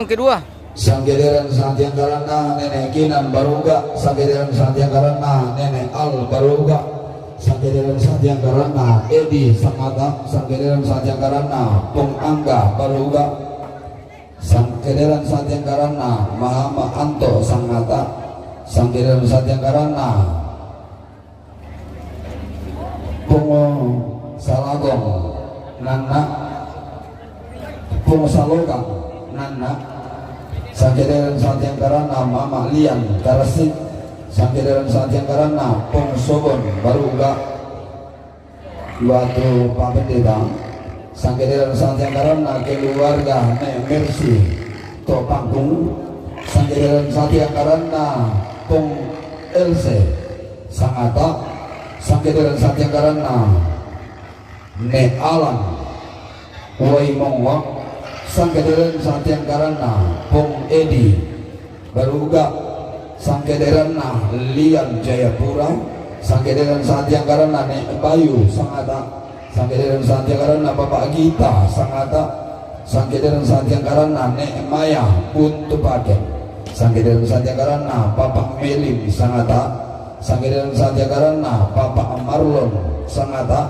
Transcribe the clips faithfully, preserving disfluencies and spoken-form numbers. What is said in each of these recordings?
Kedua. Sangkederan satiangkaranna Nenek Kinan Baruga, sangkederan satiangkaranna Nenek Al Baruga, sangkederan satiangkaranna Edi Sangata, sangkederan satiangkaranna Pong Angga Baruga, sangkederan satiangkaranna Mama Anto Sangata, sangkederan satiangkaranna Pungo Salagong nanna, Pungo Salogang nanna, sangkederan satiangkaranna Mama Lian Karasik, sangkederan satiangkaranna Pung Sobon Baruga, Batu Papendeta, sangkederan satiangkaranna keluarga Nek Mercy Topangkung, sangkederan satiangkaranna Pung Else Sangata, sangkederan satiangkaranna Nek Alan Waimongo, sangkederan satiangkaranna Pung Edi Baruga, sangkederanna Lian Jayapura, sangkederan satiangkaranna Nek Bayu Sangata, sangkederan satiangkaranna Bapak Gita Sangata, sangkederan satiangkaranna Nek Maya Buntu Paden, sangkederan satiangkaranna Bapak Melim Sangata, sangkederan satiangkaranna Bapak Marlon Sangata,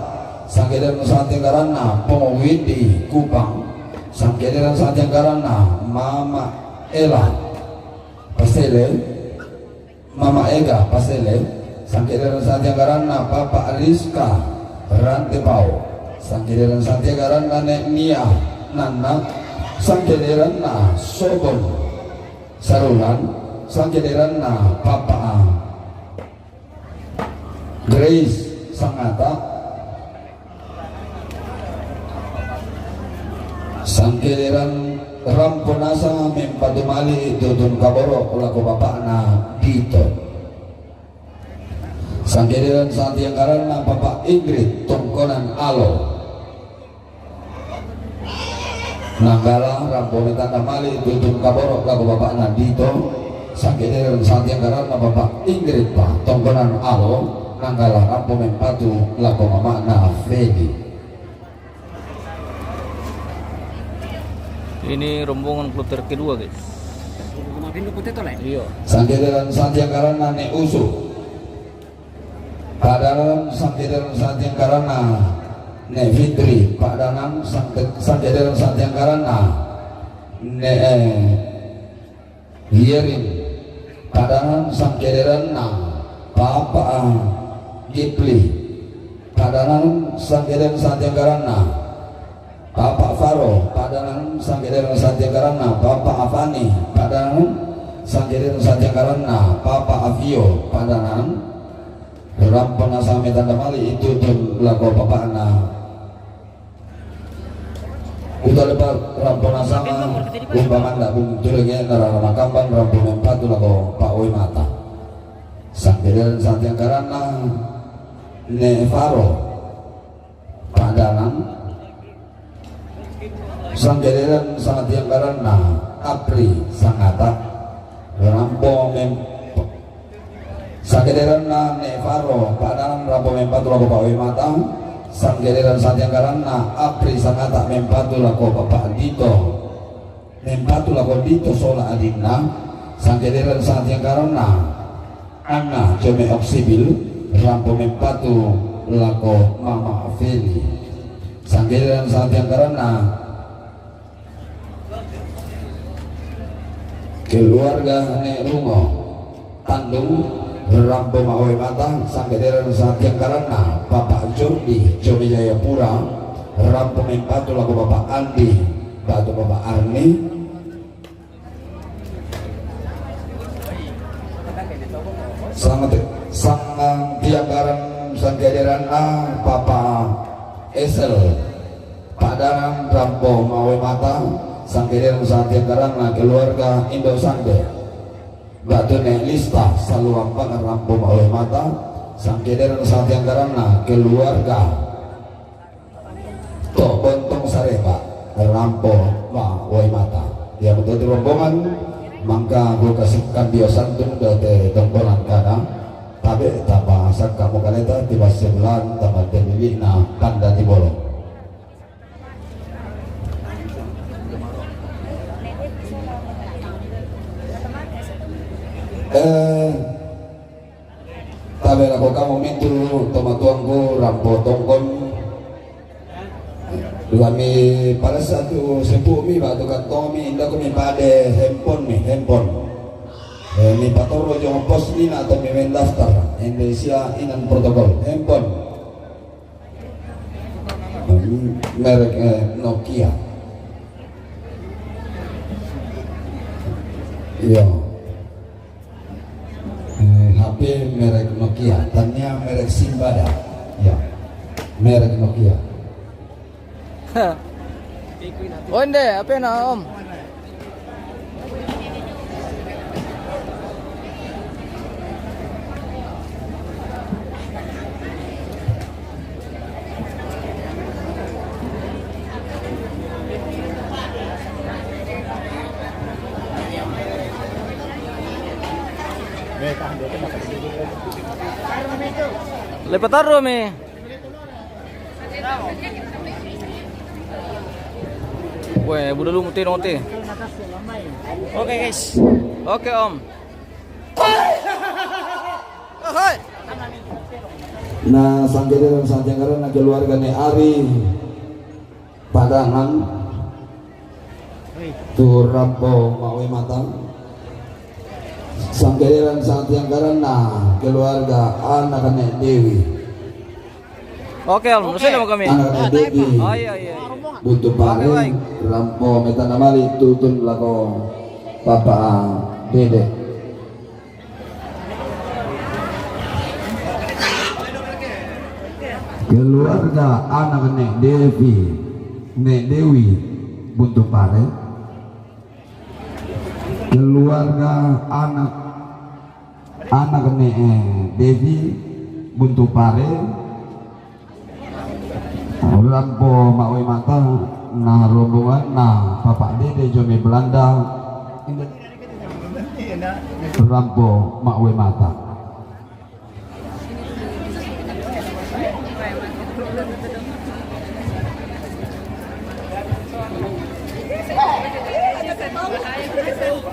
sangkederan satiangkaranna Pung Widi Kupang, sangkederan satiangkaranna Mama Ela Pasele, Mama Ega Pasele, sangkederan satiangkaranna Bapak Rizka Rantepao, sangkederan satiangkaranna Nek Nia Nanna, sangkederanna Sobon Sarulan, sangkederanna Bapak Grace Sangata, sangkederan ramponasa mempatu mali tutun kaboro lako bapakna Dito. Sangkederan satiangkaranna Bapak Ingrid Tongkonan Alo. Nanggala rampo metanda mali tutun kaboro lako bapakna Dito, sangkederan satiangkaranna Bapak Ingrid pa Tongkonan Alo, nanggala rampo mempatu lako mamana Fedi. Ini rombongan kloter kedua, guys. Iya. Sangkederan satiangkaranna Nek Usu. Padanan sangkederan satiangkaranna Nek Fitri, padanan sangke-, sangkederan satiangkaranna Nek, eh, Yerin, padanan sangkederanna Papa Gipli, padanan sangkederan satiangkaranna Papa Faro, padanan sangkederan satiangkaranna Papa Afani, padanan sangkederan satiangkaranna Papa Afio, padanan ramponasa metanda mali tutun lako bapakna. Uta lepa ramponasa ma umpamanda bung turenge narana makambang rampo mempatu lako Pak Woi Mata. Sangkederan satiangkaranna Nek Faro. Padanan sangkederan satiangkaranna Apri Sangata, rampo mem-, sangkederanna Nek Faro, padanan rampo mempatu lako Pak Woi Mata, sangkederan satiangkaranna Apri Sangata mempatu lako Bapak Dito. Mempatu lako Dito sola adinna, sangkederan satiangkaranna Anna Jome Oksibil, rampo mempatu lako Mama Feli. Sangkederan satiangkaranna keluarga Nek Rungo. Tandung, rampo ma Woi Mata, sangkederan satiangkaranna Bapak Jordi Jome Jayapura, rampo mempatu lako Bapak Andi, batu Bapak Arni. Sangat, sangkederan sangkederanna Bapak Esel, padanan rampo ma Woi Mata, sangkederan satiangkaranna keluarga Indo Sande. Batu Nek Lista, saluampang rampo ma Woi Mata, sangkederan satiangkaranna keluarga To Bontong Sareba, rampo ma Woi Mata. Ia betul rombongan, mangka ku kasukkan dio santun dohot tongkonan kada, tabe tapa sangka mukaleta tiba sebelan tapa tebibina panda di bolong. Eh, tabe lako kamu mintu tomatuangku rampo tongkon. Lami pada satu sepuh mi batu kantong mi inda kumi pade handphone mi, handphone. Eh, mi patorro jong pos ni na atau mi main daftar. Indonesia inan protokol handphone. Hmm, merek, eh, Nokia. Iya. Eh, H P merek Nokia, tania merek Simbada. Ya, merek Nokia. Onde, apa na, Om? Lepa taro mi. Weh, buda lu muti noti. Oke, guys. Oke, Om. Na sangkede dan santiangkara na keluarga ne Ari Padangan tu rampo mawe mata. Sangkede dan santiangkara na keluarga anak ne Dewi. Oke, Om. Terus ada kami. Anak ne Dewi. Oh, iya, iya, iya. Buntu pare, rampo metana mali tutun lako Papa Dede. Keluarga anak Nek Devi, Nek Dewi, Buntu Pare. Keluarga anak, anak Nek, eh, Devi, Buntu Pare. Rampo mawe mata, na rombongan, na Papa Dede jome Belanda. Rampo mawe mata.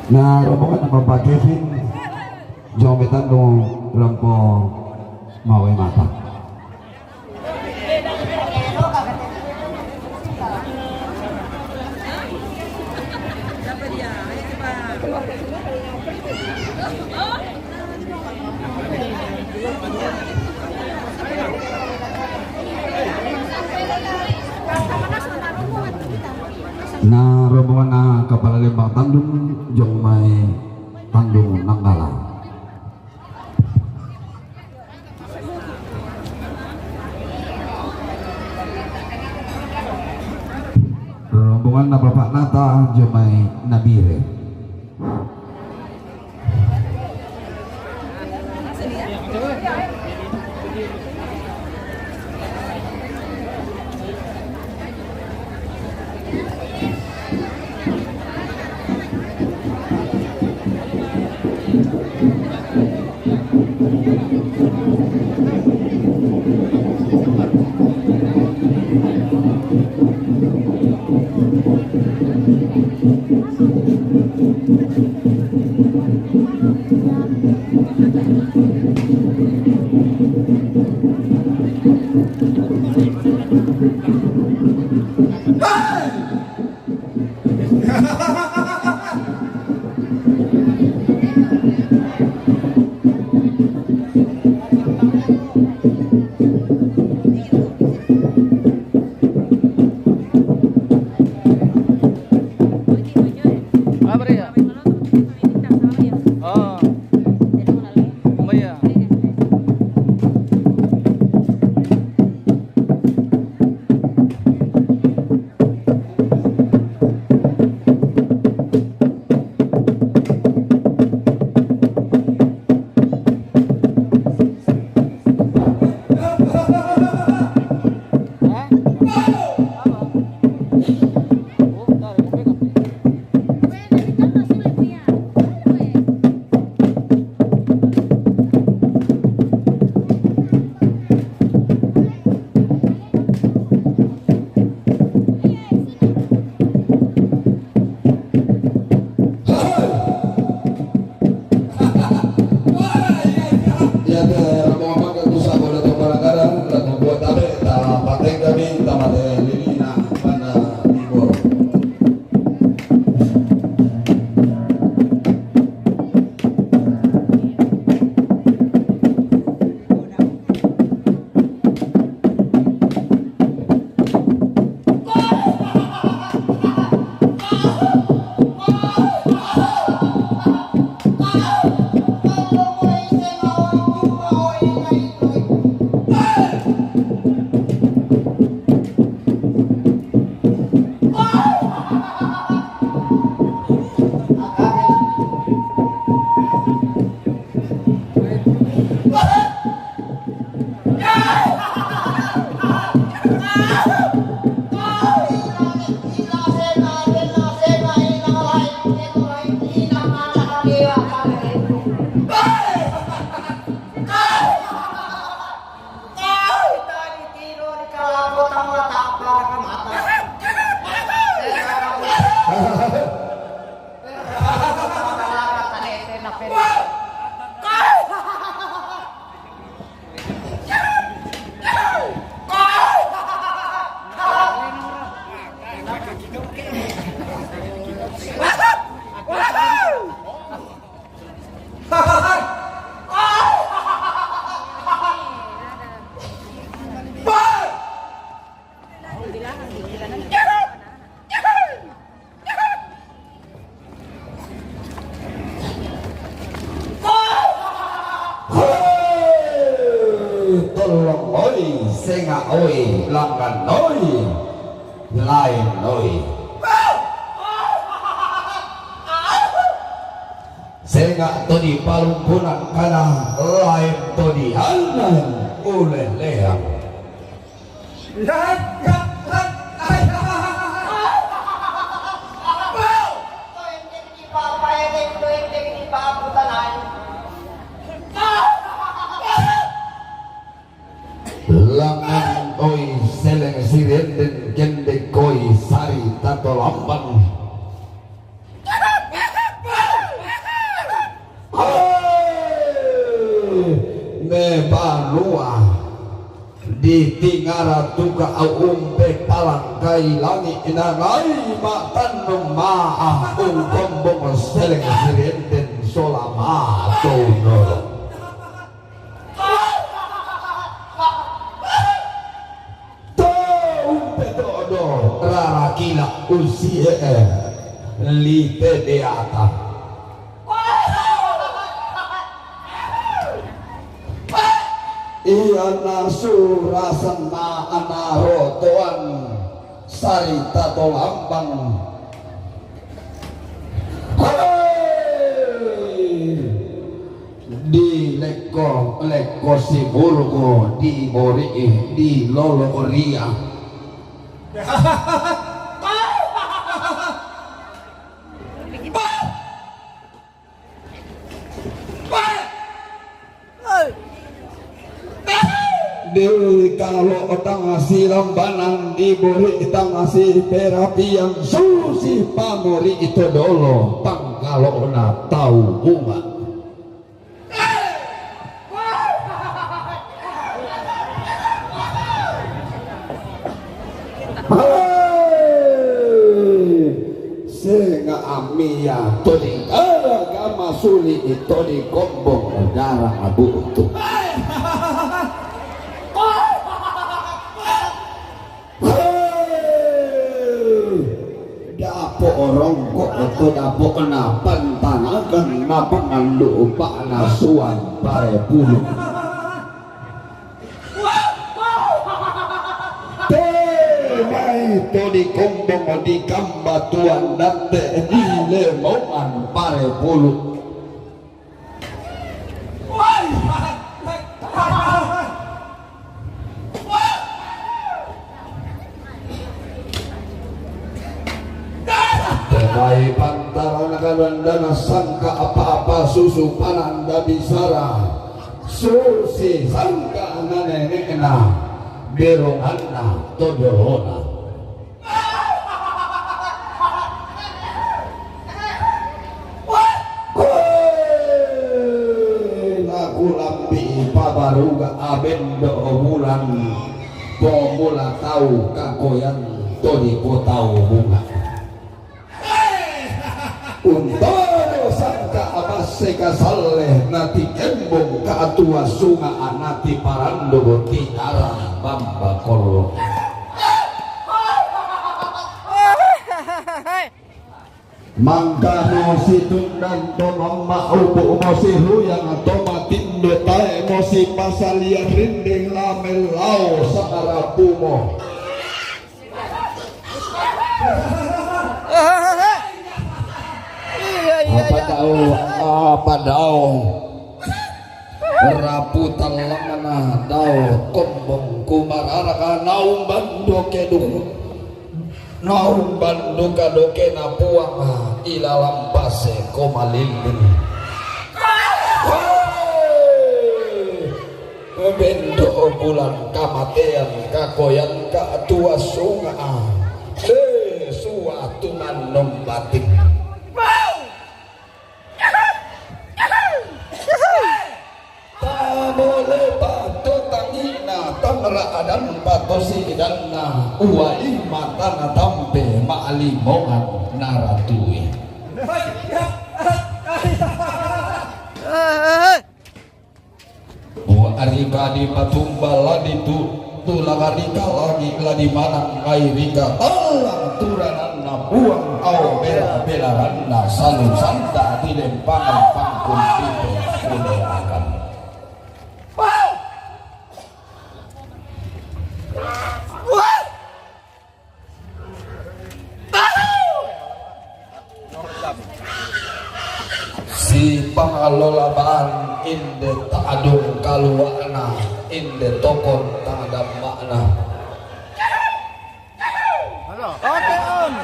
Na rombongan na Papa Kevin jome tandu rampo mawe mata. Na rombongan na kapala lembang Tandung, jong mai Tandung Nanggala. Rombongan na Bapak Nata jomai Nabire. Apa dia? Oh. Mbaya. Sènga' oi, langngan oi, laèn oi. Sènga' to di palumpunan kana, laèn to di annan olèlèang. Langngan oi, sèlèng sirenden, kendek oi, sari tatolambang. Hei, me banua di tingara tuka au umpe palangkai langi' nangai ma'tannung ma'a ungkombong sèlèng sirenden sola mato unolo. To umpe dodo rarakila usi'e lite deata. Iya nasu rasanna ana rotoan sarita tolambang. Hei! Di lekko, lekko siburuko di bori'i, di lolo ria. Di kalo' tangasi lambanan, di bori' tangasi perapian, susi pamori' to dolo pangkalo'na tau bunga. Hei! Sènga' amia to di karaga masuli' to di kombong udara abu tu. Hei! Dapo' rongko' to dapo'na pantanagan napangallu' pa'nasuan pare pulu'. Te mai to di kombong di kambatuan datte' di lemongan pare pulu'. Te mai pantarana kadandana sangka apa-apa susu pananda bisara. Susi sangka nanene'na beronganna to dolona. Hei, naku lambi' pabaruga abendo bulan, pomula tau kakoyan to di potau bunga. Untoro sangka abasse kasalle nati kembong ka'tua sunga' nati parando boti dara bamba kollo. Mangkano situndan to mamma' upu' mo sihuyang to matindo tae' mo sipasalian rinding lamellao sa'arapumo. Iya, iya, apa iya. Dao, apa dao. Rapu talangana dao kombong kumararaka naung bandoke duku. Naung bandoka dokena Puang ilalang pase komalilling. Hei! Bendo bulan kamatean kakoyan ka'tua sunga'. Le suatu mannong batin. Tamole pato tangina tanra adan pato sidanna uwai matana tampe ma'limongan naratui. Wa arika dipatumba la ditu-, tulaka dikalangi la dimanang ngai rika tallang turananna Puang ao bela-belaranna salu sanda dilempangan pangkung pipe kuleakan. Di pangalolabaan inde ta'adung kaluwa'na, inde tokon tangdama'na. Oke, Om.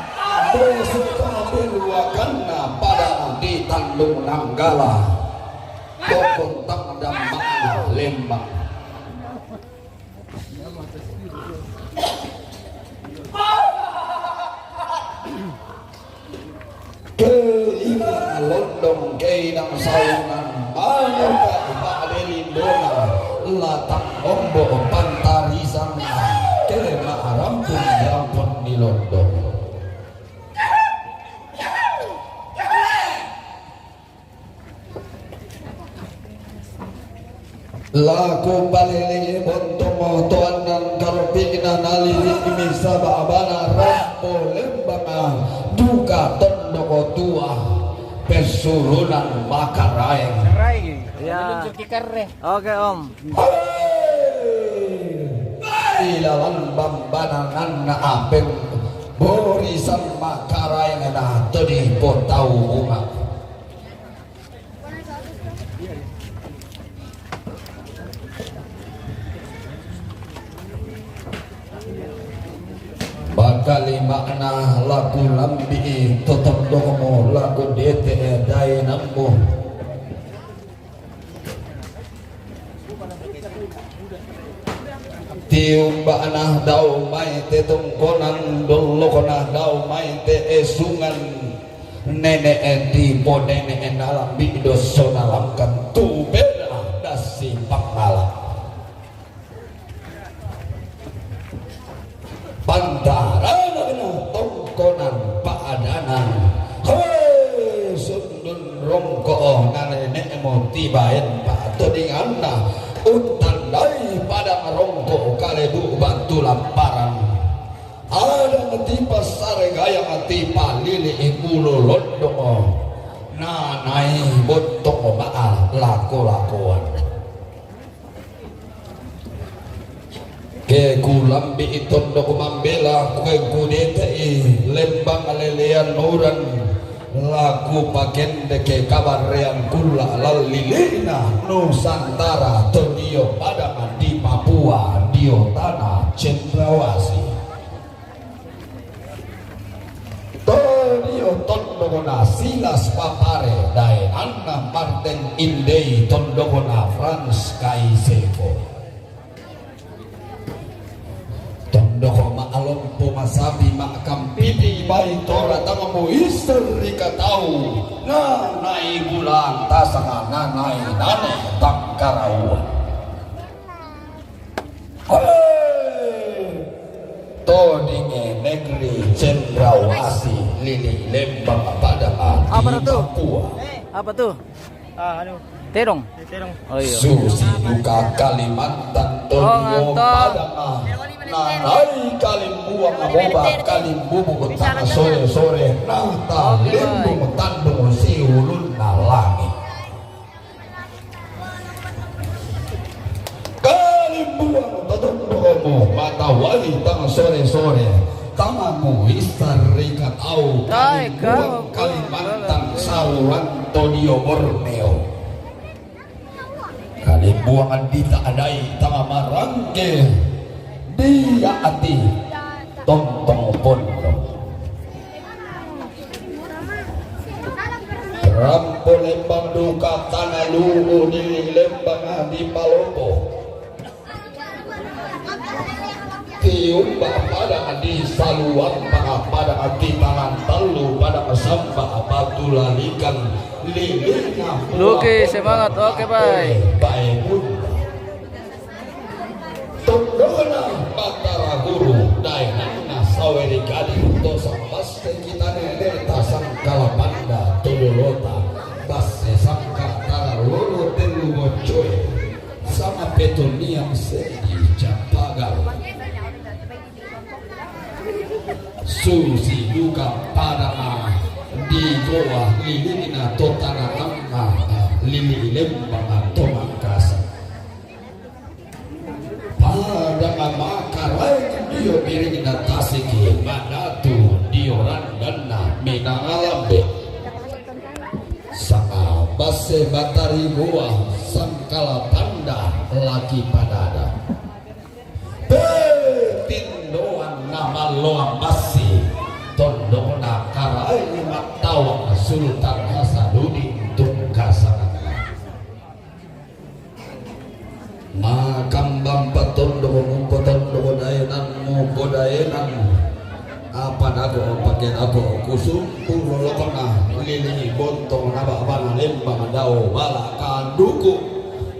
Besuka beluakanna pada di Tandung Nanggala, tokon tangdama'na Lembang. Keinang londong, keinang saungan, mangka pa'de lindona, latang ombo pantarisanna, ke ma'rampung-rampung ni londong. Lako palele bontongo toannan karopi'na nalili misa ba'bana rampo Lembang duka tondoko tua pessurunan Makaraeng. Karaeng. Ya. Meluncur ki karre. Oke, Om. Ilalan bambanananna apeng borisan Makaraeng na to dipotau bunga. Bangka lima'na laku lambi'i to tondokmu, laku dete'e daenammu. Tiumba'na dao mai te tongkonan, dollokna dao mai te esungan, nene'e tipo nene'e nalambi dosso nalangkan tu bela dassi pangala. Pantaranna tongkonan pa'adanan. Hoe, sundun rongko' na nene'mu tibaen pa'todinganna, untandai padang rongko' kalebu batu lapparan. Adang tipassare gayang tipalili bulu londong, nanai bottong ma'a lako-lakoan. Ke kulambi'i tondok mambela, ke kudete'i lembang lelean uran, laku pakendeke kabarrean kulla lallilina Nusantara to dio padang di Papua, dio tana cendrawasih. To dio tondokna Silas Papare, daenanna Martin Indei, tondokna Frans Kaiseko. Tondoko ma'lompo masapi ma'kampiti bai tora tama muisser ri katau, na nai bulan tasanga na nai nane tangkaraua. Hei! Todinge negeri cendrawasih, lili lembang pada mati. Apa tuh? Papua. Apa tuh? Ah, anu. Terong. Terong. Oh iya. Susi duka Kalimantan, oh, todinge ngantor. Pada mah. Nanai kalimbuang moba kalimbubu tang sore-sore, nata limbung tandung siulun nalangi. Kalimbuang totondokmu, mata wali tang sore-sore, tamamu istarika tau. Kalimbuang Kalimantan, saruran to dio Borneo. Kalimbuang dita adai tama marangke dia ati tontong pondok. Rampo lembang duka tana lu'u di lembang di Palopo. Tiumba pada di saluang pada di tangan telu pada samba batu lalikan lilina. Oke, semangat. Oke, bye. Bye, Bunda. Tondona Batara Guru, daenanna Saweri Gading, to sambasse kita nene tasangkala panda tululota, basse sangkala tara lolo tellu boccoe, sama petuniang seddi capagal. Susi duka pada di goa lilina to tana amma, lili lembang to Mangkasa. Pada maka lain dio biringna tasiki madatu dio randanna minangalambe. Sanga Ase batari goa sangkala tanda laki padada. Petindoan na malloa massi tondokna karaeng mattawang Sultan Hasanuddin tungkasanganna. Makambang patondok, mupatondok daenang, mupodaenang. Apa dago pake dago kusumpu lolokna lilingi bontong na babana lembang dao bala kanduku.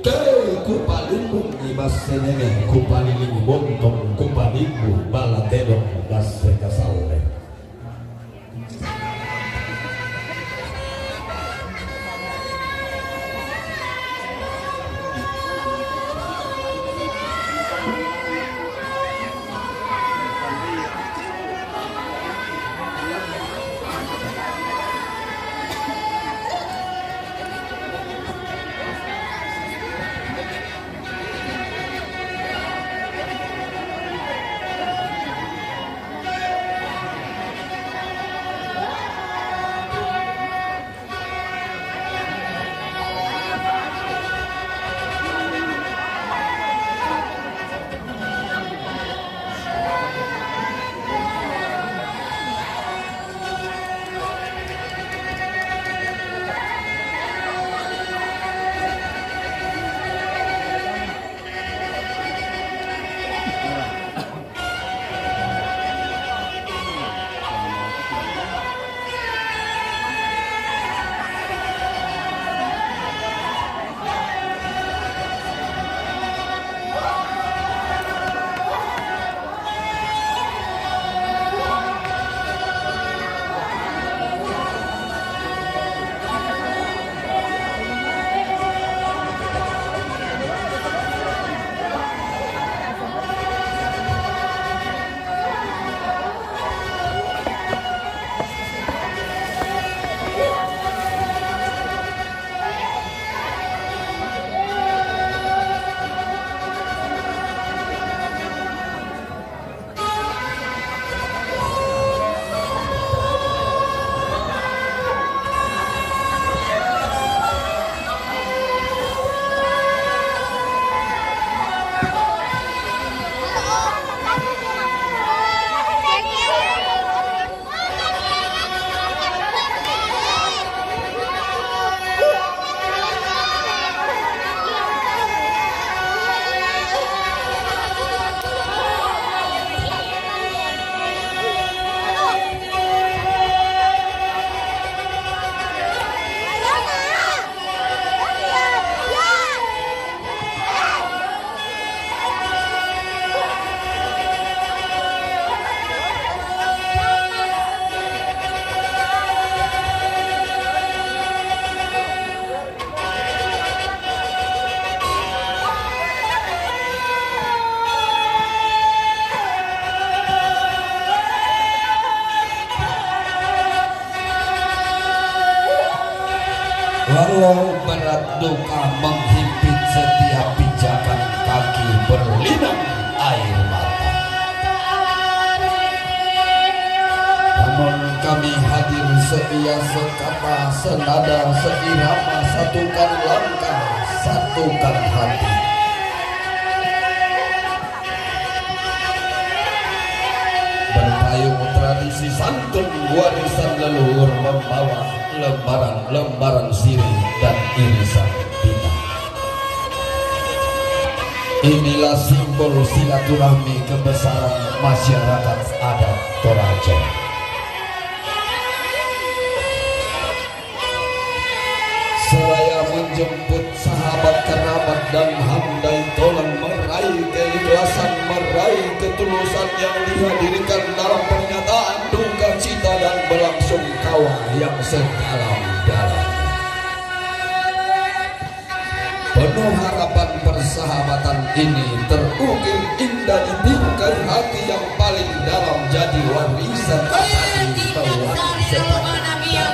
Kei kupalimbung ibas senenge, kupalilingi bontong, kupalimbung bala tedong bas sekasalle. Walau berat duka menghimpit setiap pijakan kaki, berlinang air mata. Namun kami hadir seia, sekata, senada, seirama, satukan langkah, satukan hati. Berpayung tradisi santun warisan leluhur, membawa lembaran-lembaran sirih dan irisan bintang. Inilah simbol silaturahmi kebesaran masyarakat adat Toraja. Seraya menjemput sahabat kerabat dan handai tolan meraih keikhlasan, meraih ketulusan yang dihadirkan dalam pernyataan duka cita dan belasungkawa yang sedalam-dalamnya. Penuh harapan persahabatan ini terukir indah di bingkai hati yang paling dalam, jadi warisan abadi, pewaris sepanjang.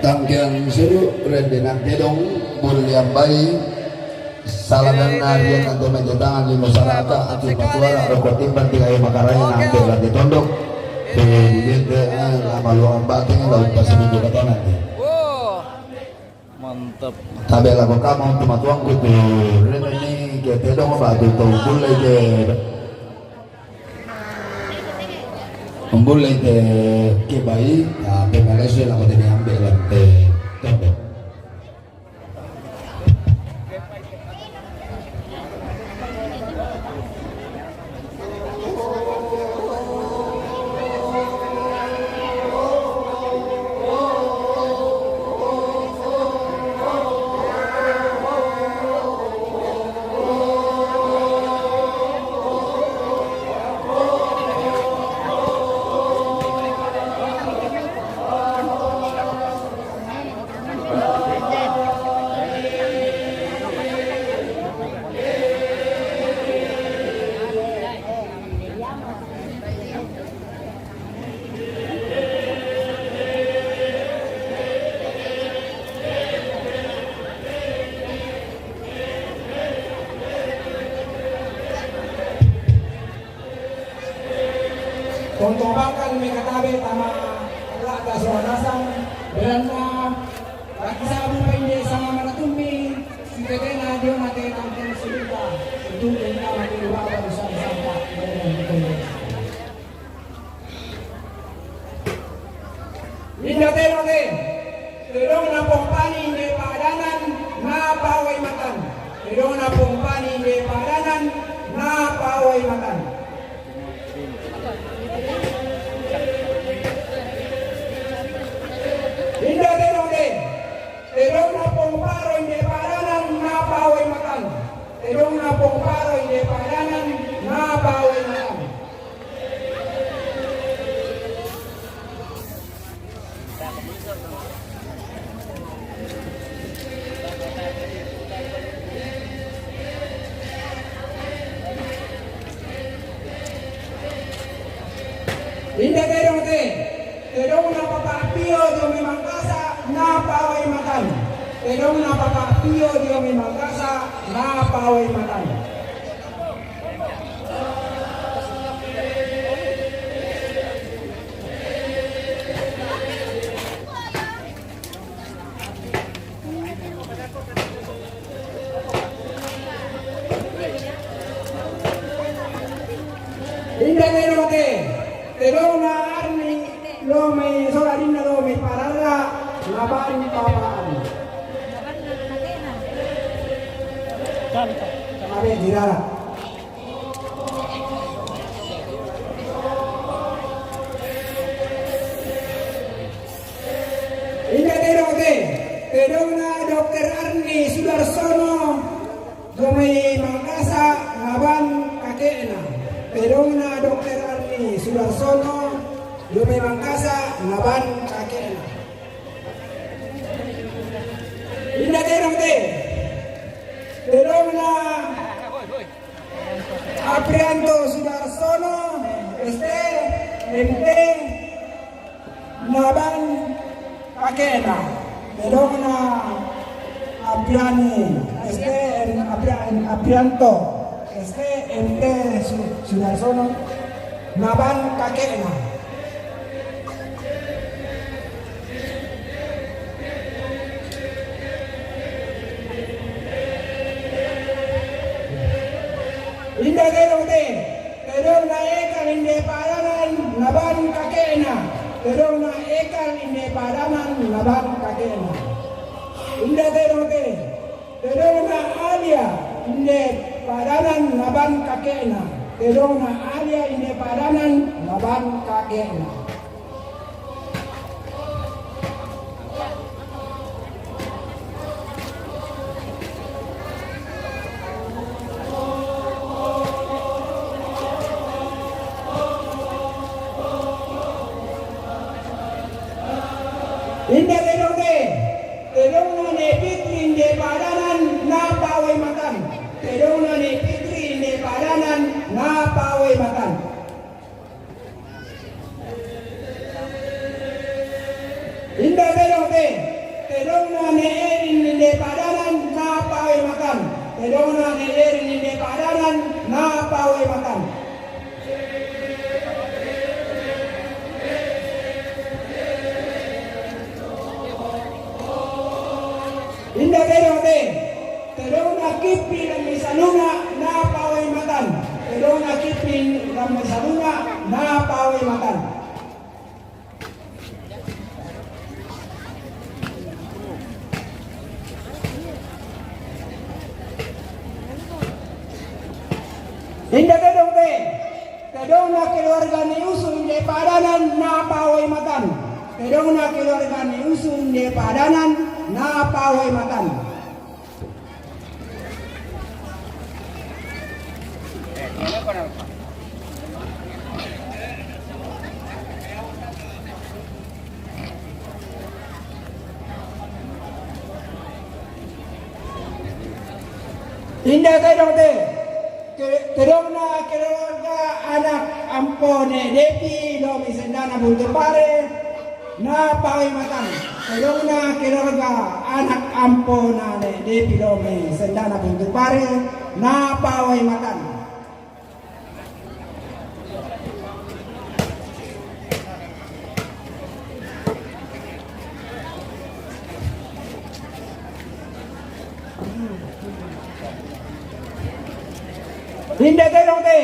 Tangkiang suru rende nang tedong, buliang bai, saladanna rian nang toma jatangan lino saraka, ati patuara roko timbang tiga e makarae nang te lante tondok. Te di gente, eh, lama luang bateng, lau pas minggu kata nanti. Mantap. Tabe lako kama untuk matuangku tu rende ni ke tedong batu tau bule ke. Mbule te ke bai, ah, pe malese lako te ambe lante tondok. Konto bakal me katabe tama lata soanasang beranna laki sabu painde sama manatummi sitetena dio mate nangkin siluta itu enda mate rupa dosa sangka. Inda tero te, tedong napompani inde padanan na pawai matan. Tedong napompani inde padanan na pawai matan. Inda tero te, tedong napomparo inde padanan na pawai matan. Tedong napomparo inde padanan na pawai matan. Inda tedong te, tedong na papapio dio mai Mangkasa na pawai matan. Tedong na papapio dio mai Mangkasa na pawai matan. Inda tedong te, tedong na arni lo mai sola dinna lo mai paralla, laban papa arni. Abe dirara. Inda tedong te, tedongna Dokter Arni Sudarsono, dio mai Mangkasa, naban kakekna. Tedongna Dokter Arni Sudarsono, dio mai Mangkasa, naban kakekna. Inda tedong te, tedongna Aprianto Sudarsono, S T, M T, naban kakekna, tedongna Apriani, S T, M-, Aprian-, Aprianto, S T, M T Su-, Sudarsono, naban kakekna. Inda tedong te, tedongna Ekal inde padanan naban kakekna, tedongna Ekal inde padanan naban kakekna. Inda tedong te, tedongna Alia inde padanan naban kakekna. Tedongna Alia inde padanan naban kakekna. Inda tedong te, tedongna Ne Fitri inde padanan na pawai matan. Tedongna Ne Fitri inde padanan na pawai matan. Inda tedong te, Tedongna ne Erin inde pa'danan, na pawei matan. Inde tedong te, tedongna Kippi lambe sanuna, na pawei matan. Tedongna Kippi lambe sanuna, na pawei matan. Inde tedong te, tedongna keluarga ne Usu inde pa'danan, na pawei matan. Tedongna keluarga ne Usu inde pa'danan, na pawei matan. Inde tedong te, ke-, tedongna keluarga anak ampo ne Depi lo mai sendana Buntu Pare, na pawei matan. Tedongna keluarga anak ampo na ne Depi lo mai sendana Buntu Pare, na pawei matan. Inde tedong te,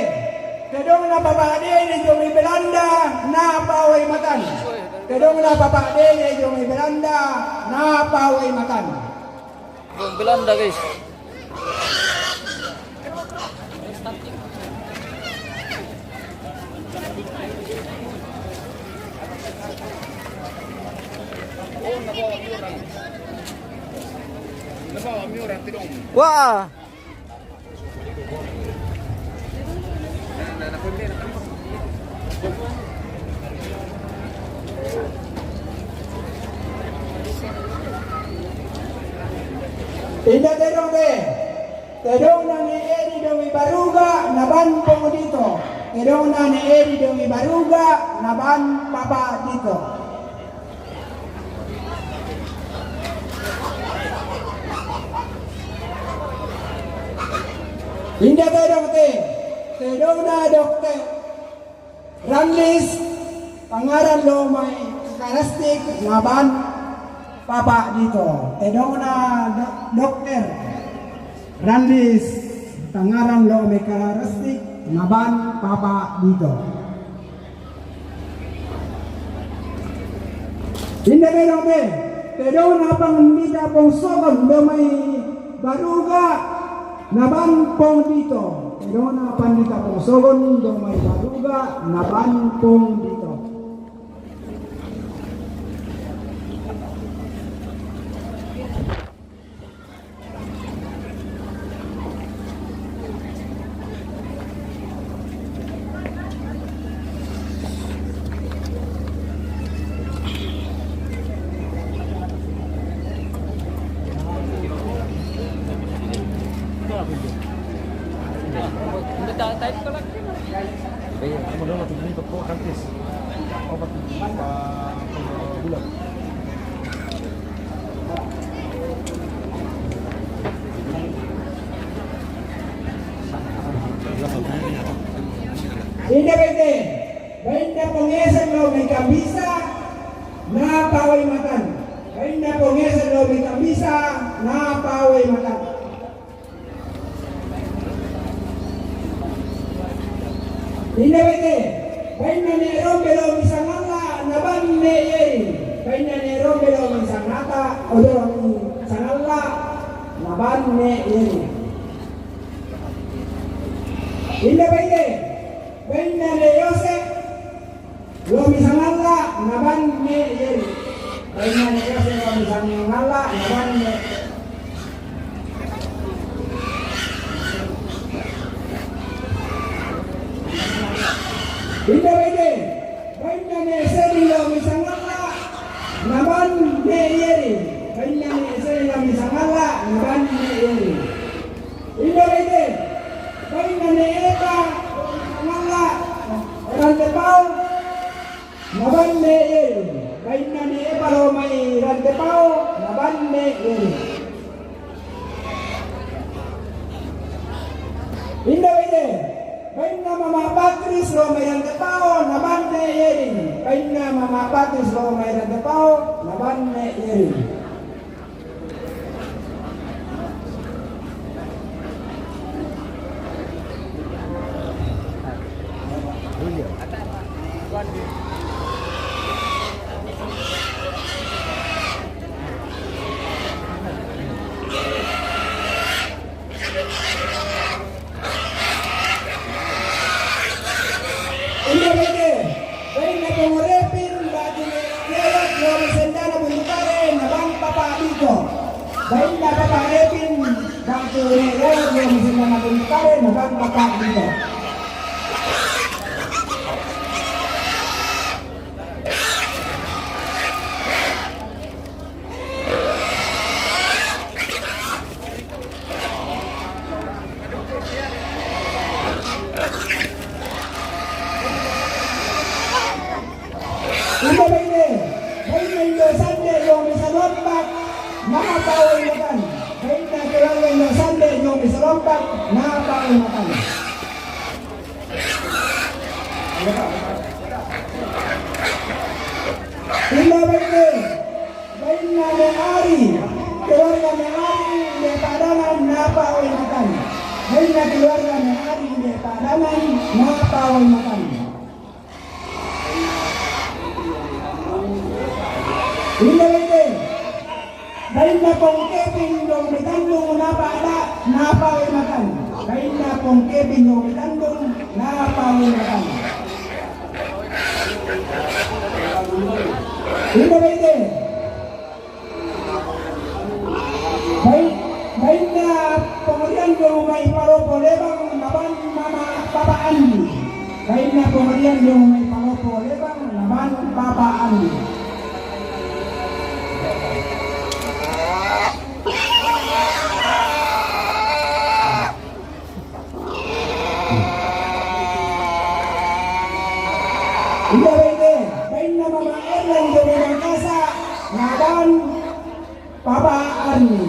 tedongna Papa Dede jo mai Belanda, na pawei matan. Tedongna Papa Dede jo mai Belanda, na pawei matan. Belanda, guys. Wah. Inde tedong te, tedongna ne Eri jo mai Baruga, na ban Pong Dito. Tedongna ne Eri jo mai Baruga, na ban Papa Dito. Inde tedong te, tedongna Dokter Randis, tangaran lo mai Karastik, na ban Papa Dito. Tedongna do-, Dokter Randis, tangaran lo mai Karastik, na ban Papa Dito. Inde tedong te, tedongna Pandita Pongsogon jo mai Baruga, na ban Pong Dito. Tedongna Pandita Pongsogon jo mai Baruga, na ban Pong Dito. Inde bete, bainna Pong Esen lao mai Kambisa, na pawei matan. Bainna Pong Esen lao mai Kambisa, na pawei matan. Inde bete, bainna Ne Rombe lao mai Sangalla, na ban Ne Yeri. Bainna Ne Rombe lao mai Sangata, lao mai Sangalla, na ban Ne Yeri. Inde bete, bainna Ne Yosep, lao mai Sangalla, na ban Ne Yeri. Bainna Ne Yosep lao mai Sangalla, na ban Ne. Inde bete, bainna Ne Seni lao mai Sangalla, na ban Ne Yeri. Bainna Ne Seni lao mai Sangalla, na ban Ne Yeri. Inde bete, bainna Ne Epa, Sangalla, Rantepao, na ban Ne Yeri. Bainna Ne Epa lao mai Rantepao, na ban Ne Yeri. Patis lao mai Rantepao, naban Ne' Yerin. Bainna Mama' Patis lao mai Rantepao, naban Ne' Yerin. Inda baine, bainna Pong Repin batu Lewat lao mai sendana Buntu Kare, naban Papa' Dito. Bainna Papa' Repin batu Lewat lao mai sendana Buntu Kare, naban Papa' Dito. Inda baine, bainna Indo' Sande lao mai Salombak, napa oe makan. Bainna keluarga Indo' Sande lao mai Salombak, napa oe makan. Inda baine, bainna Ne' Ari, keluarga Ne' Ari, inde Padanan, napa oe makan. Bainna keluarga Ne' Ari, inde Padanan, napa oe makan. Inda baine, bainna Pong Kepin lao mai Tandung, napa ada, napa oe makan. Bainna Pong Kepin lao mai Tandung, napa oe makan. Inda baine, bain-, bainna Pong Rian lao mai Palopo Lebang, naban Mama' Papa' Andi. Bainna Pong Rian lao mai Palopo Lebang, naban Papa' Andi. Inda baine, bainna Mama' Erlang lao mai Mangkasa, naban Papa' Arni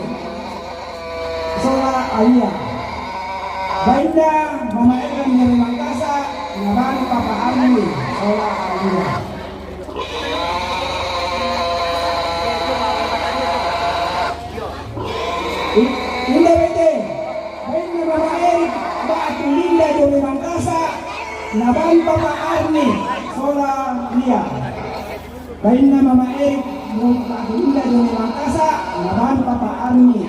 sola Alia. Bainna Mama' Erlang lao mai Mangkasa, naban Papa' Arni sola Alia. I-, inda baine, bainna Mama' Erik batu Linda lao mai Mangkasa, naban Papa' Arni sola Lia. Bainna Mama' Erik batu Linda lao mai Mangkasa, naban Papa' Arni.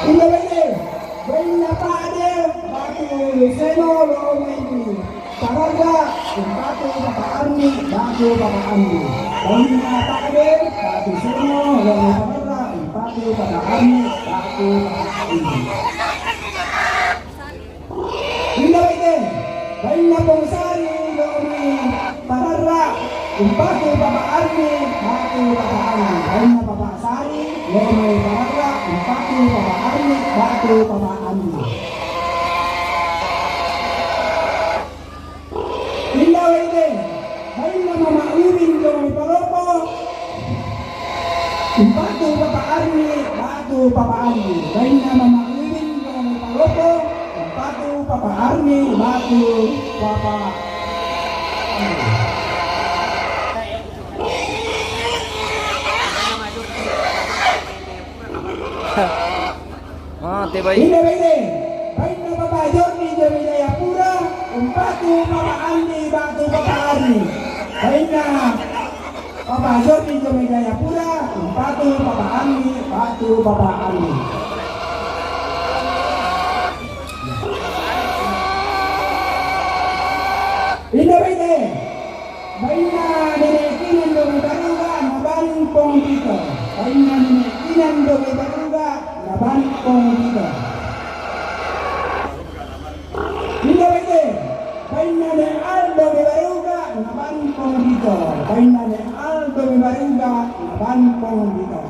Inda baine, bainna Pa'de batu Seno lao mai Pararra, umpatu Papa' Arni batu Papa' Andi. Bainna Pa'de batu Seno lao mai Pararra, umpatu Papa' Arni batu Papa' Andi. Inda baine, bainna Pong Sari lao mai Pararra, umpatu Papa' Arni batu Papa' Andi. Bainna Papa' Sari lao mai Pararra, umpatu Papa' Arni batu Papa' Andi. Inda baine, bainna Mama' Uwin lao mai Palopo, umpatu Papa' Arni batu Papa' Andi. Bainna Mama' Uwin lao mai Palopo, umpatu Papa' Arni batu Papa' Andi. Ah, te bai. Inda baine, bainna Papa' Jordi lao mai Jayapura, umpatu Papa' Andi batu Papa' Arni. Bainna Papa' Jordi lao mai Jayapura, umpatu Papa' Arni batu Papa' Andi. Inda baine, bainna Nene' Kinan lao mai Baruga, naban Pong Dito. Bainna Nene' Kinan lao mai Baruga, naban Pong Dito. Inda baine, bainna Ne' Al lao mai Baruga, naban Pong Dito. Bainna Ne' Al lao mai Baruga, naban Pong Dito.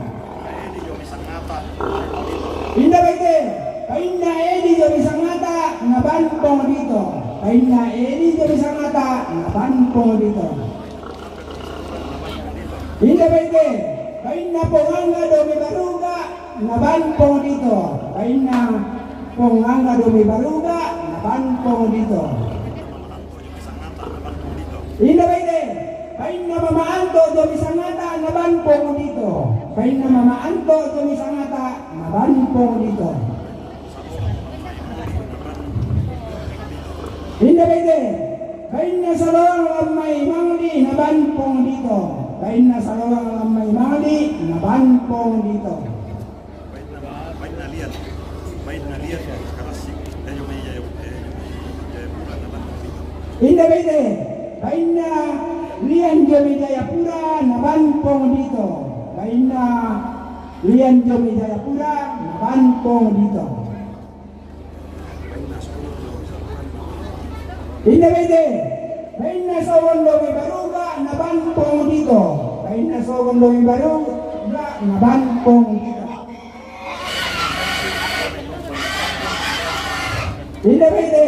Inda baine, bainna Edi lao mai Sangata, naban Pong Dito. Bainna Edi lao mai Sangata, naban Pong Dito. Inda baine, bainna Pong Angga lao mai Baruga, na ban Pong Dito. Bainna Pong Angga Domi Baruga, na ban Pong Dito. Inda baite, bainna Mama Anto Domi Sangata, na ban Pong Dito. Bainna Mama Anto Domi Sangata, na ban Pong Dito. Inda baite, bainna Saloang Lammai Mangdi, na ban Pong Dito. Bainna Saloang Lammai Mangdi, na ban Pong Dito. Bainna, bainna Lian, bainna Lian, Karasik, eh, Jomai Jaya, eh, Jomai Jayapura, na ban Pong Dito. Inda baite, bainna Lian Jomai Jayapura, na ban Pong Dito. Bainna Lian Jomai Jayapura, na ban Pong Dito. Inda baite, bainna Sogon Domi Baruga, na ban Pong Dito. Bainna Sogon Domi Baruga, na ban Pong Dito. Inda baite,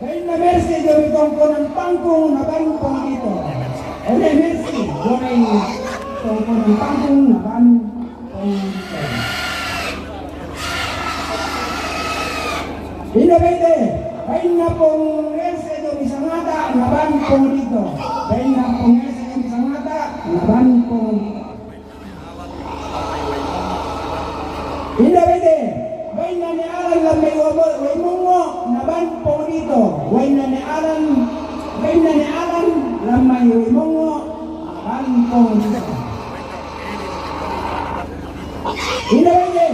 bainna Mercy Domi Tongkonan Pangkung, na ban Pong Dito. Ene Mercy Domi Tongkonan Pangkung, na ban Pong Dito. Inda baite, bainna Pong Ese Domi Sangata, na ban Pong Dito. Bainna Pong Ese Domi Sangata, na ban Pong Dito. Inda baite, bainna Ne Alan Lammai Waimongo, na ban Pong Dito. Bainna Ne Alan, bainna Ne Alan Lammai Waimongo, na ban Pong Dito. Inda baite,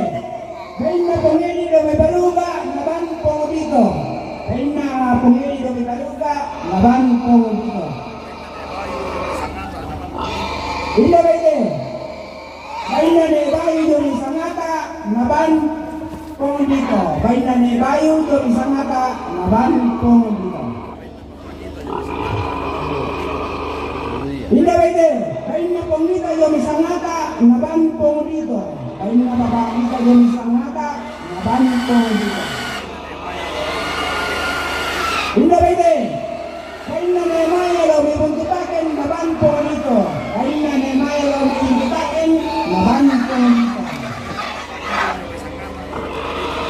bainna Pong Edi Domi Baruga, na ban Pong Dito. Bainna Pong Edi Domi Baruga, na ban Pong Dito. Inda baite, bainna Ne Bayu Domi Sangata, na ban Pong Dito. Bainna Ne Bayu Domi Sangata, na ban Pong Dito. Inda baite, bainna Pong Dito Domi Sangata, na ban Pong Dito. Bainna Papa Dito Domi Sangata, na ban Pong Dito. Inda baite, bainna Ne Maya Domi Buntutaken, na ban Pong Dito. Bainna Ne Maya Domi Buntutaken, na ban Pong Dito.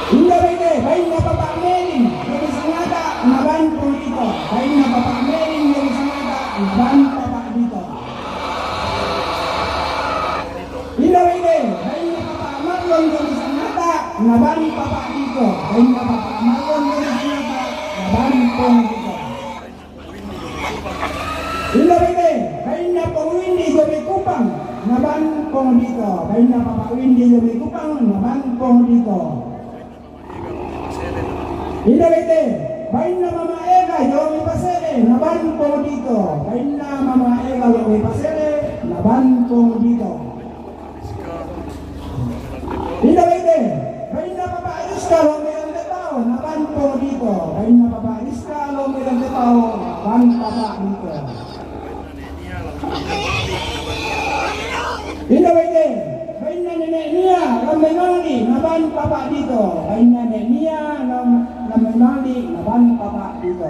Inda baite, bainna Papa Melin Domi Sangata, na ban Pong Dito. Bainna Papa Melin Domi Sangata, na ban Papa Dito. Inda baite, bainna Papa Marlon Domi Sangata, na ban Papa Dito. Bainna Papa Marlon Domi Sangata, na ban Pong Dito. Inda baite, bainna Pong Windi Domi Kupang, na ban Pong Dito. Bainna Papa Windi Domi Kupang, na ban Pong Dito. Inda baite, bainna Mama Ega Domi Pasele, na ban Pong Dito. Bainna Mama Ega Domi Pasele, na ban Pong Dito. Inda baite, bainna Papa Rizka Domi Rantepao, na ban Pong Dito. Bainna Papa Rizka Domi Rantepao, na ban Papa Dito. Inda baite, bainna Nene Nia Lammai Mangdi, na ban Papa Dito. Bainna Nene Nia Lam-, Lammai Mangdi, na ban Papa Dito.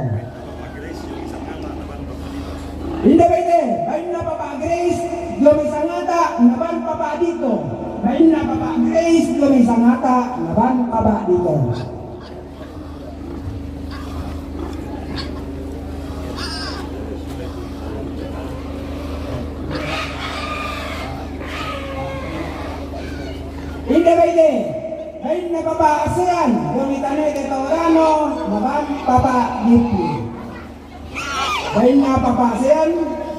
Inda baite, bainna Papa Grace Domi Sangata, na ban Papa Dito. Bainna Papa Grace Domi Sangata, na ban Papa Dito. Inda baite, bainna Papa Asean Domi Tanete Taurano, na ban Papa Dito. Bainna Papa Asean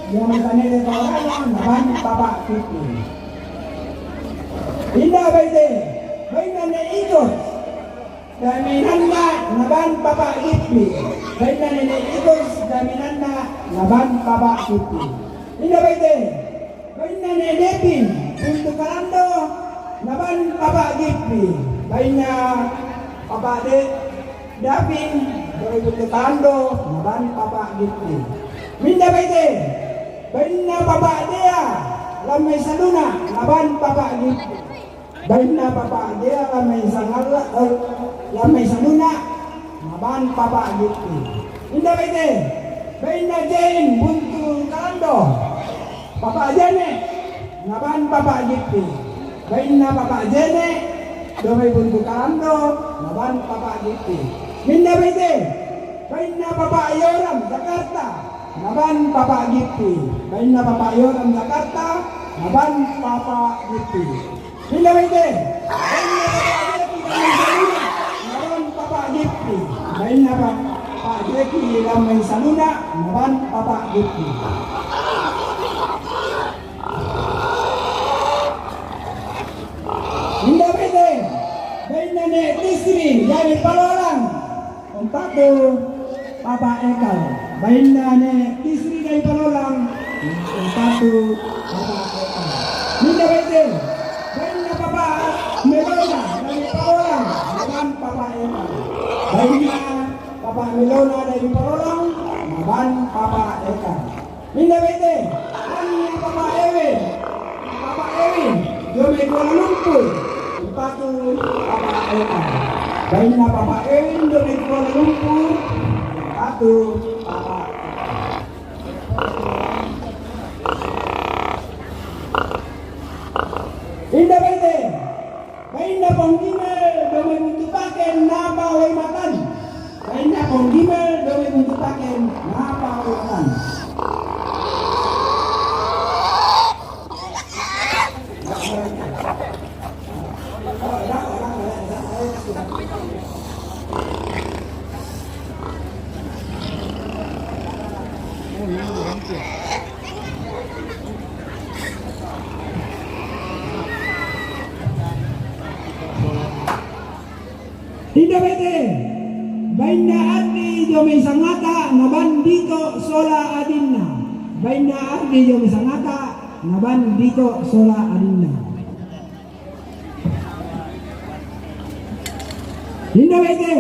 Domi Tanete Taurano, na ban Papa Dito. Inda baite, bainna Ne Itos Daminanna, na ban Papa Dito. Bainna Nene Itos Daminanna, na ban Papa Dito. Inda baite, bainna Ne Depin Buntu Kalando, na ban Papa Dito. Bainna Papa De-, Dapin Domi Buntu Kalando, na ban Papa Dito. Minda baite, bainna Papa Dea Lammai Saluna, na ban Papa Dito. Bainna Papa Dea Lammai Sangala, eh, Lammai Saluna, na ban Papa Dito. Inda baite, bainna Jane Buntu Kalando, Papa Jane, na ban Papa Dito. Bainna Papa Jene, dome Buntu Kalando, naban Papa Gitti. Minda bete. Bainna Papa Yoram, Jakarta, naban Papa Gitti. Bainna Papa Yoram, Jakarta, naban Papa Gitti. Minda bete. Bainna Papa Jeki, naban Papa Gitti. Bainna Papa Jeki, naban Saluna, naban Papa Gitti. Minda bete. Bainna Ne Tisri, dari Palolang, umpatu Papa Ekal. Bainna Ne Tisri dari Palolang, umpatu Papa Ekal. Minda bete. Bainna Papa Melona dari Palolang, naban Papa Ekal. Bainna Papa Melona dari Palolang, naban Papa Ekal. Minda bete. Anna Papa Ewe. Papa Ewe, dome Kuala Lumpur, umpatu Papa Ekal. Bainna Papa Ewe, dome Kuala Lumpur, umpatu Papa Ekal. Minda bete. Bainna Pong Gimel, dome Buntu Paken, napa Wai Matan. Bainna Pong Gimel, dome Buntu Paken, napa Wai Matan. Minda bete. Bainna Ardi, dome Sangata, naban Dito sola adinna. Bainna Ardi, dome Sangata, naban Dito sola adinna. Minda bete.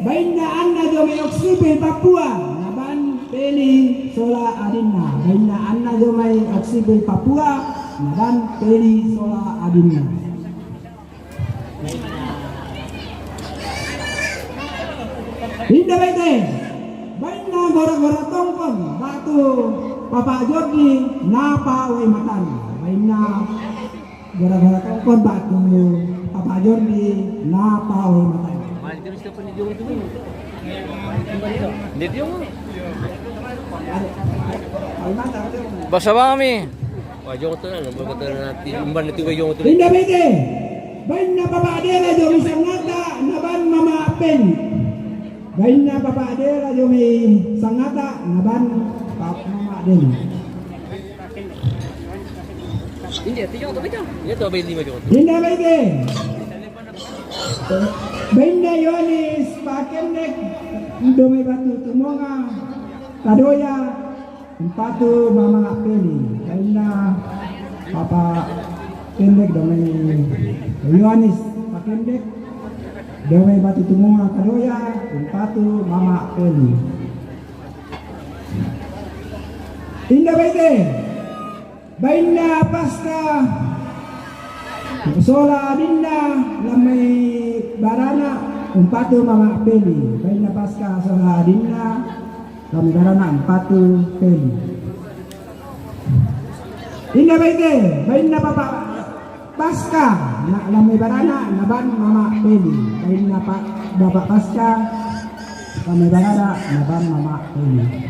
Bainna Anna, dome Oksibil, Papua, naban Peli sola adinna. Bainna Anna, dome Oksibil, Papua, naban Peli sola adinna. Minda bete. Bainna Gora-gora Tongkon, umpatu Papa Jordi, napa Wai Matan. Bainna Gora-gora Tongkon, umpatu Papa Jordi, napa Wai Matan. Basa mami. Wah, jong tu na, nombor kata nanti umban itu jong tu. Minda bete. Bainna Papa Adela, dome Sangata, naban Mama Peli. Bainna Papa Adela, dome Sangata, naban Papa Mama Adela. Ini dia, tujuh atau beda? Dia tu abang lima jong tu. Minda bete. Bainna Yohanes Pakendek, dome Batu Tumonga Kadoya, umpatu Mama Peli. Bainna Papa Kendek, dome Yohanes Pakendek, dome Batu Tumonga Kadoya, umpatu Mama Peli. Minda bete. Bainna Paska sola adinna, lamai barana, umpatu Mama Peli. Bainna Paska sola adinna, lamai barana, umpatu Peli. Minda bete. Bainna Papa Paska, na lamai barana, naban Mama Peli. Bainna Pa-, Papa Paska, lamai barana, naban Mama Peli.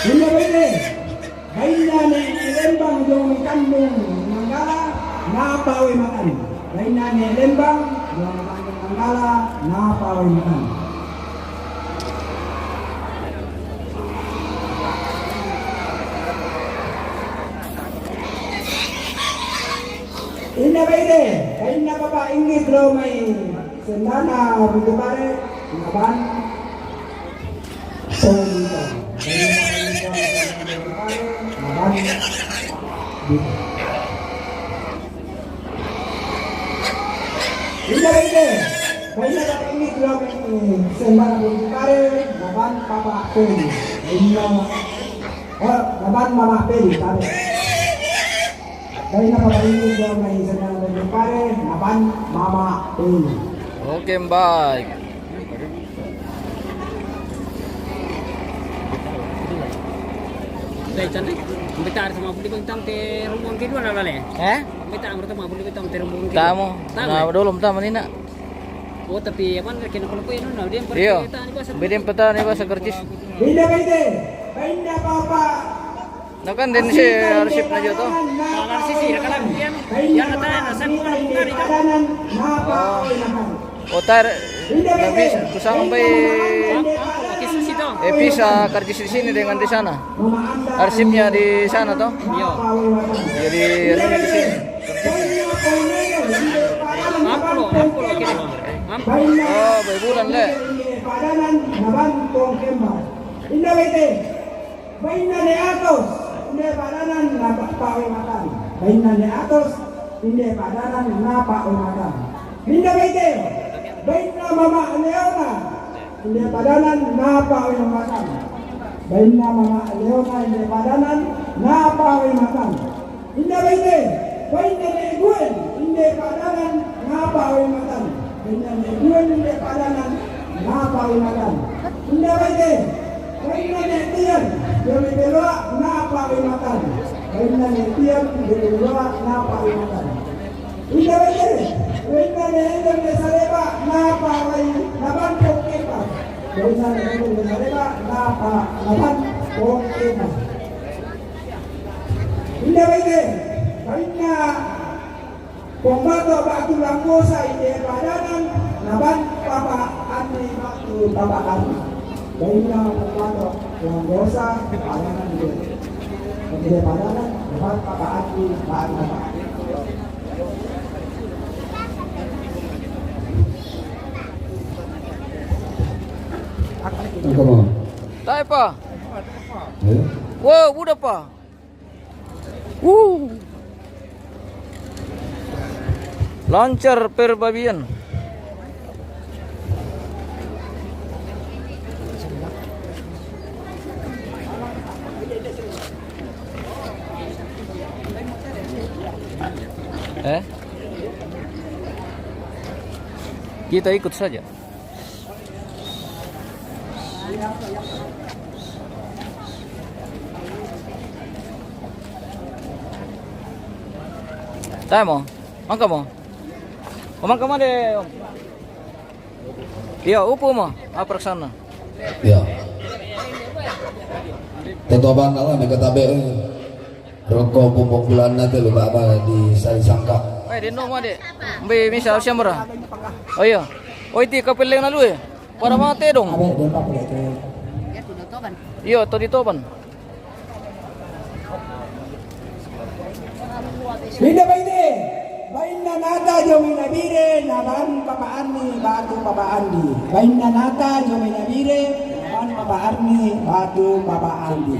Minda bete. Bainna Ne Lembang, dome Kandung Nanggala, napa Wai Matan. Bainna Ne Lembang, dome Kandung Nanggala, napa Wai Matan. Minda bete. Bainna Papa Inggit, dome Sendana Buntu Pare, naban Minda bete. Bainna Papa Inggit, dome Sendana Buntu Pare, naban Papa Inna, oh, naban mama peli, tabe. Baina papa ini dua mai sana dari pare, naban mama peli. Oke, baik. Dai, cantik. Bentar sama beli bintang te rombongan kedua lah, lale. Eh? Bentar, pertama beli bintang te rombongan kedua. Tamu. Tamu. Nah, dulu tamu ni nak. Oh, tapi apa nak kena kalau kau yang nuna, dia yang Iyo. Pergi tani bahasa. Bidin petani bahasa Kercis. Inna baite, baina papa. Nah, kan den si arsip na juo to. Kalau sisi, kalau yang, yang kata, saya kurang dari. Oh. Otar, na bisa, kusang sampai. Oke, sisi to. Eh, bisa Kercis di sini dengan di sana. Arsipnya di sana to. Iyo. Jadi, anunya di sini. Ampulo, ampulo, kiri. Ampulo. Oh, bai bulan le. Padanan naban pong kembar. Inna baite. Baina ne atos. Inde padanan napa pawe matan. Baina ne atos. Inde padanan napa pawe matan. Inna baite. Baina mama Leona. Inde padanan napa pawe matan. Baina mama Leona. Inde padanan napa pawe matan. Inna baite, baina ne Guen, inde padanan napa pawe matan. Baina ne Guen, inde padanan napa pawe matan. Inna baite, baina ne Tian, inde Beloa napa pawe matan. Baina ne Tian, inde Beloa napa pawe matan. Inna baite, baina ne Endo ne Sareba napa pawe naban pong kembar. Baina ne Endo ne Sareba napa naban pong kembar. Inna baite, baina pong bato batu Langgosa inde padanan, naban papa Andi batu papa Andi. Baina pong bato Langgosa padanan inde. Inde padanan, naban papa Andi batu papa Andi. Tae pa. Eh? Wow, buda pa. Wuh. Lancar perbabian. Eh? Kita ikut saja. Tae mo? Mangka mo? O, mangka mo de, Om. Iyo, upu mo. Apa raksana? Iyo. Totobang Allah, mega tabe. Roko pung bulan na te luba apa di sari sangka. Eh, di no mo de. Mbe misa siamura. Oh iyo. Oh, iti kapeleng na lu e. Para mate dong. Iyo, to di toban. Inna baite, baina nata jo mai Nabire, naban papa Arni batu papa Andi. Baina nata jo mai Nabire, naban papa Arni batu papa Andi.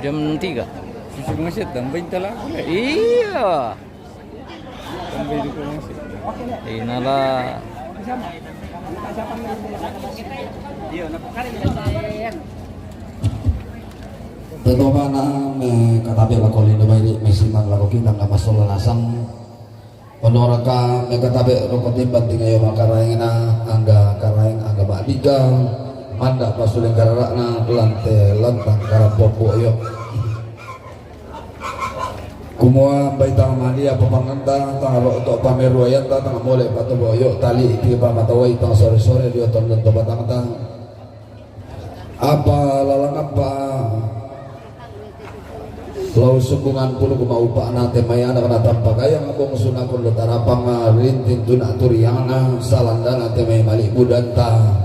Jam tiga. Susu masih tambah intalah. Iya. Tambah itu masih. Inala. Totobang na me katabe lako lindo bairi, me siman lako kinang na masola nasang. Onoraka me katabe roko timban tingayo makaraeng na angga karaeng angga badiga. Manda pasuleng kararakna lante lantang karapopo yo. Kumua mbaitang madia papanganta, tang roto pameruayanta, tang mole patobo yo tali ti pamatawai tang sore-sore dio tondon to batangta. Apa lalangapa lau sukungan pulu kuma upa na temai anak na tampak ayang abong sunakun lo tarapang rintin tuna turiang na salandana temai mali budanta.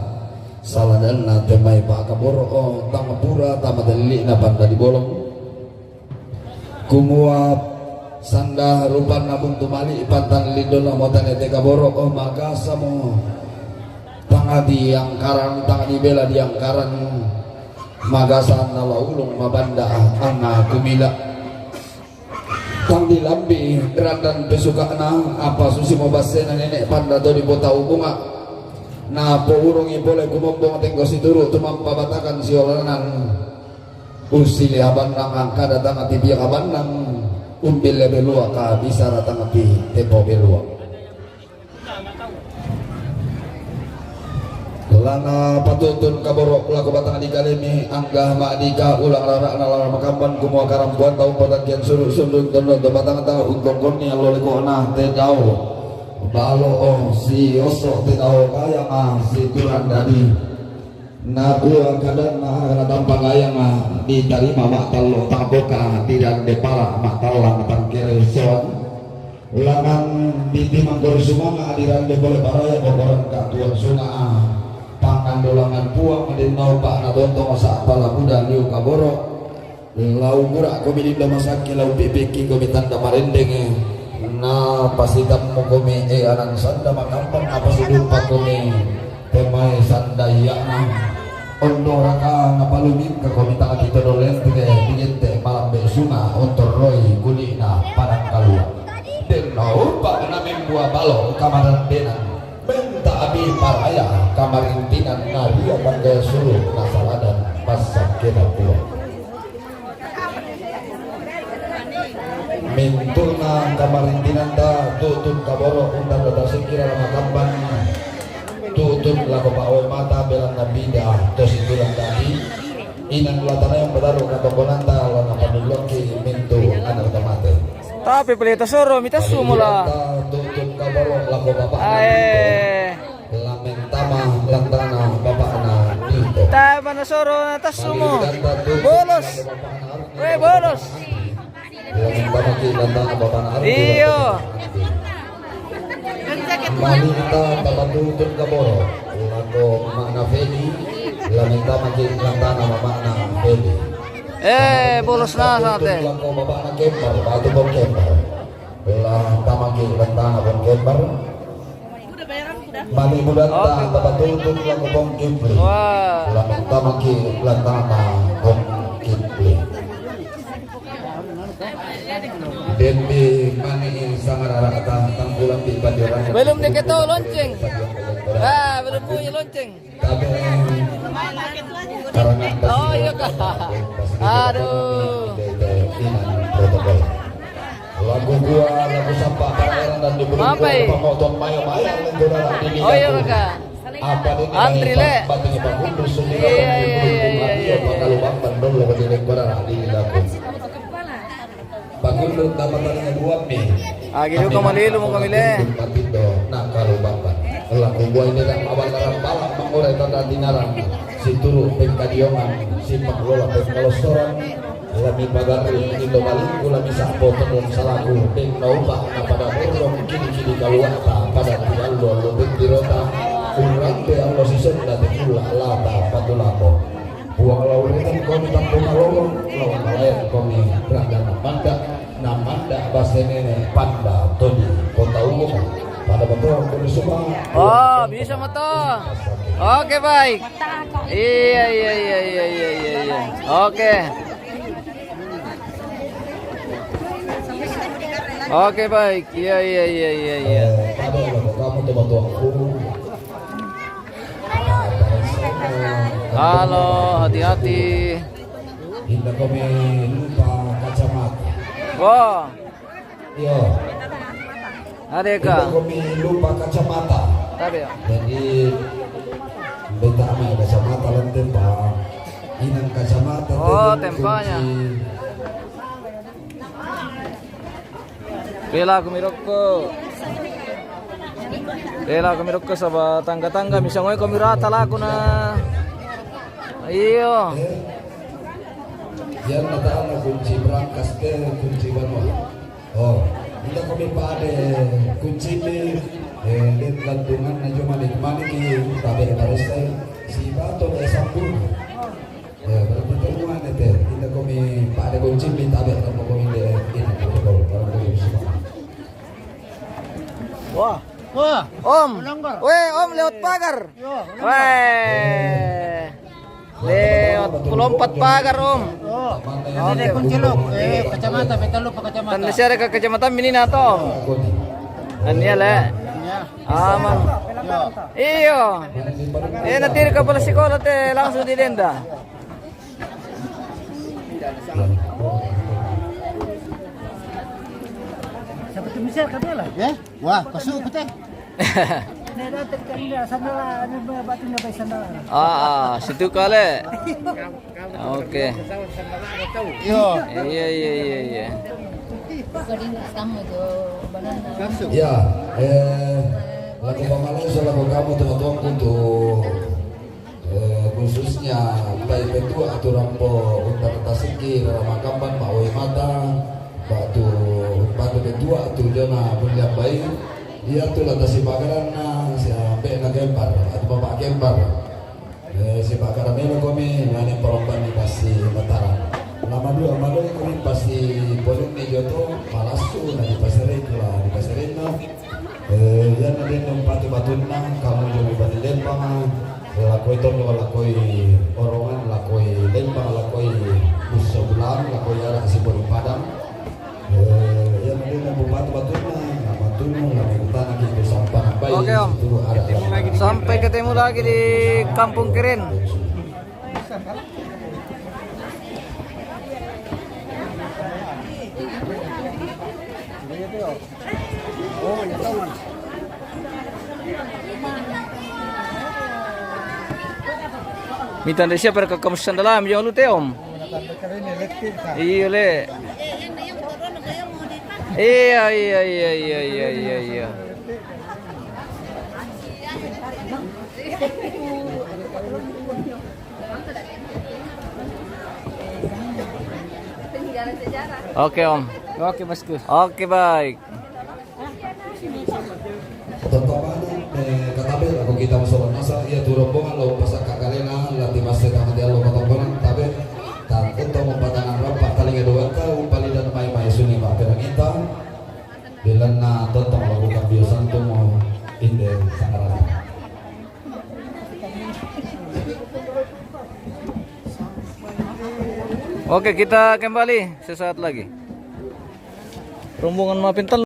Salandana temai pakaboro o tang pura tama delili na panda di bolong. Kumua sanda rupanna buntu mali pantan lindona motane te kaboro o magasa mo. Tanga di angkaran, tanga di bela di angkaran. Magasa na laulung mabanda anna kumila. Tang di lambi randan pesukana apa susi mo basena nenek panda to di bota ubunga. Na pourungi pole kumombong tenggo situru tumampa batakan siolanan. Usili abannang angkada tanga tibiak abannang. Umbile belua ka bisara tanga ti tepo belua. Lana patutun kaborok lako batang di kalemi angga madika ulang rarak na lara makamban kumua karampuan tau patakian suruk sundun tundun to batang tau untong koni alole kona tedau. Balo o si osok tedau kayang a si kurang dadi. Nakua kadanna aga natampa gayanga ditarima ma'tallo tangkoka dirande pala ma'tallang tangkere soang. Langang ditimang kori sumanga dirande pole paraya kokoran katuan sunga a pangandolangan puang dennau pa natontong sa'pala buda liu kaboro. Lau gura'komi lindo masakke, lau pipikki komi tanda marendenge, na pasitammu komi e anang sanda makampang, na pasidupa komi temae sanda iya'na. Ondoraka napalumingka komi tangati todo lenteke digente malambe sunga ontorroi kuli'na padang kalua. Dennau pa na membua balo kamadandenan, menta api paraya kamarintinan, na ria tanggal sulu nasaladan passakkena puang. Mintu'na kamarintinanta tu'tun kaboro untang data sikkira la makamban, tu'tun lako pa'oe mata belanna bida to situlang dadi, inang la tanayang padaru katokonanta la napannulluakki mintu ana' mate. Tapi pale tasoro mi tassu mula. Tu'tun kaboro lako bapa'na. Ae. La mentama lantana bapa'na Dito. Taba nasoro na tassumu. Bolos. We, bolos. La mentama ki lantana bapa'na Ardi. Iyo. Malita tapatutun kaboro. Lako mama'na Feli. La mentama ki lantana mama'na Feli. Eh, bolos na sate. Lako bapa'na Kembar, batu bong Kembar. La mentama ki lantana bong Kembar. Mani budanta tapatutun lako Bong Kipli. Wah. La mentama ki lantana Bong Kipli. Dendi mani sangararata tangkulan di pandiran. Belum diketo lonceng. Ah, belum bunyi lonceng. Tapi karangan. Oh, iya, Kak. Aduh. Protokol. Lagu gua, lagu sampah pameran dan di apa, eh? Pemotong mayang-mayang, oh, iya, Kak. Apa ini? Antri, Le. Iya, iya, iya, iya, iya. Pakalu bamban dolo di lingkungan di lagu. Pakundut nama tadi dua mi. Agi juga malilu mo kami, Le. Pakundut matindo na kalu bamban. Lagu gua ini nak awal dalam balak mengurai tanda dinarang. Si turu pengkadiongan, si pengelola pengkalosoran. Lami pagarri indo malingku lami sa'bo tenung salaku deng naupa' napada borrong kidi-kidi kalua'ta pada tiallu-allu pentirota urrampe allo sisenda tekulla lata patulako. Puang la urreten komi tampu malolong, la ummalayan komi ra'ga namanda, namanda basenene panda todi kota umum pada betul kuni suma. Oh, bisa mata. Oke, baik. Iya, iya, iya. Oke. Oke, baik. Iya, iya, iya, iya, iya. Halo, hati-hati. Indah kami lupa kacamata. Wah. Iya. Ada ka? Kita kami lupa kacamata. Tapi ya. Jadi, beta ama kacamata lan tempa. Inang kacamata. Oh, tempanya. Bela kami rokko. Bela kami rokko saba tangga-tangga misangoi kami rata laku na. Iyo. Eh? Yan natana kunci berangkas te kunci banua. Oh, inda kami pade kunci mi, eh, den gantungan na cuma di kemana ki tabe baris te si bato de sambung. Eh, berarti temuan te inda kami pade kunci mi tabe tanpa kami de ini protokol. Barang kami semua. Wah. Wah. Om. Melanggar. Weh, Om lewat pagar. Iya, melanggar. Weh. Lewat puluh empat pagar, Om. Oh. Ini kunci lo. Eh, kacamata, beta lupa kacamata. Tanda siara ke kacamata mini na to. Ania le. Ya. Aman. Iyo. Eh, natiri kapala sikola te, langsung didenda. Siapa tu Michelle kata lah? Ya? Wah, pasuk ko te. Nih, datang ke ini, sandal, ini batu, nggak pakai sandal. Ah, ah, situ kali. Oke. Iyo. Iya, iya, iya, iya. Ya, eh, laku pamalai sa laku kamu teman-teman untuk, eh, khususnya bai petua atu rampo unta tasiki rara makamban ma oi mata batu batu petua atu jona bulian bai. Iya tu la tasi bakaran na siampe na gembar atu bapak gembar. Eh, si Pak Karamelo kami, nani parompan ni pasi Mataram. Lama dua, malu kami pasi polin ni joto, malasu, na di pasirin, la di pasirin no. Eh, ya na din nung patu batun na, kamu jami bani lembang, lakoi tondo, lakoi orongan, lakoi lembang, lakoi busa bulan, lakoi arak si polin padang. Eh, ya na din nung patu batun na, na batun na, na batun na, kita sampai. Oke, Om. Itu ada. Sampai ketemu lagi di Kampung Keren. Mita nde siapa ka kamu sandala mi jong lu te, Om. Iyo le. Iya, iya, iya, iya, iya, iya, iya. Oke, Om. Oke, Bosku. Oke, baik. Tontong mana, eh, katabe, aku kita masalah masa, iya tu rombongan, lau pasak kakalena, lati masa kama dia lau katabe, tabe, tak, untuk membatangan rampak, talinga dua kau, palidan mai, mai suni, mak, kena minta. Dilanna tontong lakukan biosan tu mau inde sangaran. Oke, kita kembali sesaat lagi. Rombongan Mapintal.